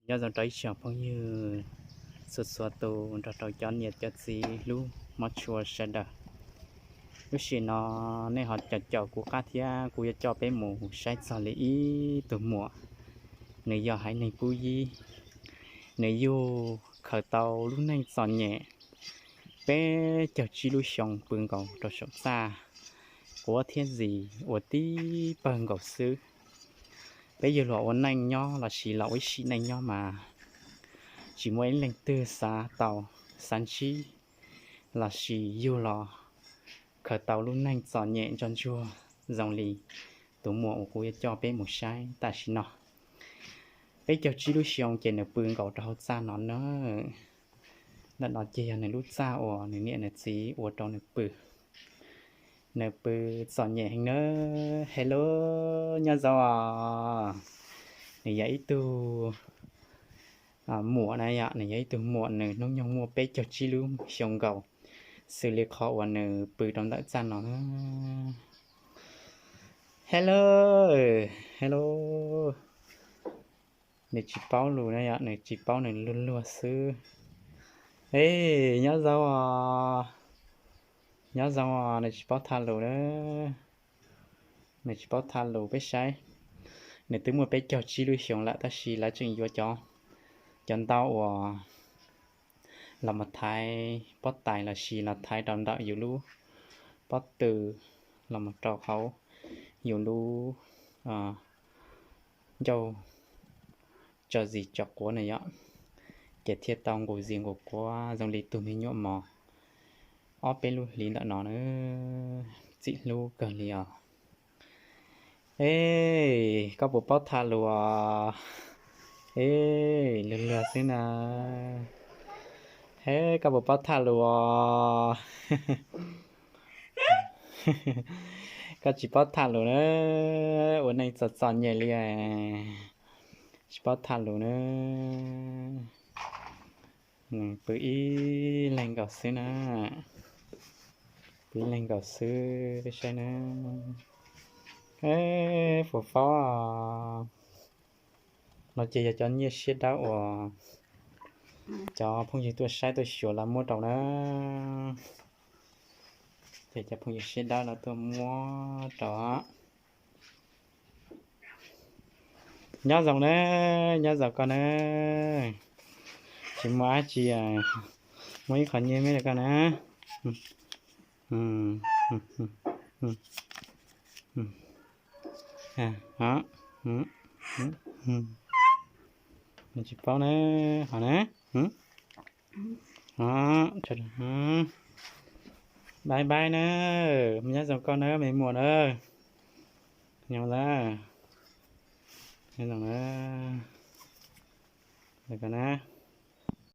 Nyob zoo rau ib tsoom phooj ywg txhua txhua tus nrog rau cov niam cov txiv hlub hmov tshua sawv daws. Lub sij hawm no nej ho caum caum kuv qab thiab kuv yuav coj peb mus saib txog li ib tug muam, nws yog haiv neeg Pub Yib, nws yug khaws tau lub neej txom nyem peb caug tsib lub xyoo pw nkaus rau saum txaj quav thiab zis ua tib pawg nkaus xwb. Peb yug los ua neej nyob lossis los ua ib sim neej nyob mas tsis muaj ib leej twg xav tau, xav ntsib lossis yug los khaws tau lub neej txom nyem ntsuag ntsuag zoo li tus muam uas kuv yuav coj peb mus saib tam sim no. Peb caug tsib lub xyoo ces nws pw nkaus rau hauv txaj no na. Ntawm no ces yog nws lub txaj uas nws niam nws txiv ua rau nws pw. Nws pw txom nyem heev na. Hello, nyob zoo os. Nws yog ib tug muam na yom, nws yog ib tug muam, nws hnub nyoog muaj peb caug tsib lub xyoo nkaus, xws li qhov uas nws pw rau ntawm txaj no. Hello, hello. Nws tsis paub lus na yom, nws tsis paub, nws luag luag xwb. Ej, nyob zoo os, nyob zoo os, nws tsis paub tham lus na. Nws tsis paub tham lus peb saib. Nws twb muaj peb caug tsib lub xyoo lawm tab sis lawv tseem yuav cov, cov ntaub uas los mus thaiv pob tais lossis los thaiv rau ntawm yus lub pob tw los mus rau hauv yus lub ncauj tso zis tso quav na yom, ces thiaj tau nqus zis nqus quav zoo li tus me nyuam mos ob peb lub hlis ntawm no na. Txim hlub kawg li os. Ej, koj puas paub tham lus os? Ej, luag luag xwb na. Ej, koj puas paub tham lus os? Koj tsis paub tham lus na, ua neej txom txom nyem li, tsis paub tham lus na. Pw ib leeg nkaus xwb na, pw ib leeg nkaus xwb peb saib na. Puas paub? No ces yog cov nyiaj siab dawb uas cov phooj ywg tuaj saib tuaj xyuas lawv muab rau na. Ces cov phooj ywg siab dawb lawv tuaj muab rau. Nyob zoo na, nyob zoo koj na. Tsis muaj dab tsi, muaj ib qho nyiaj me rau koj na. Nws tsis paub na, hov na. Bye bye na, nyob zoo koj na me muam na. Nyob zoo na, nyob zoo na.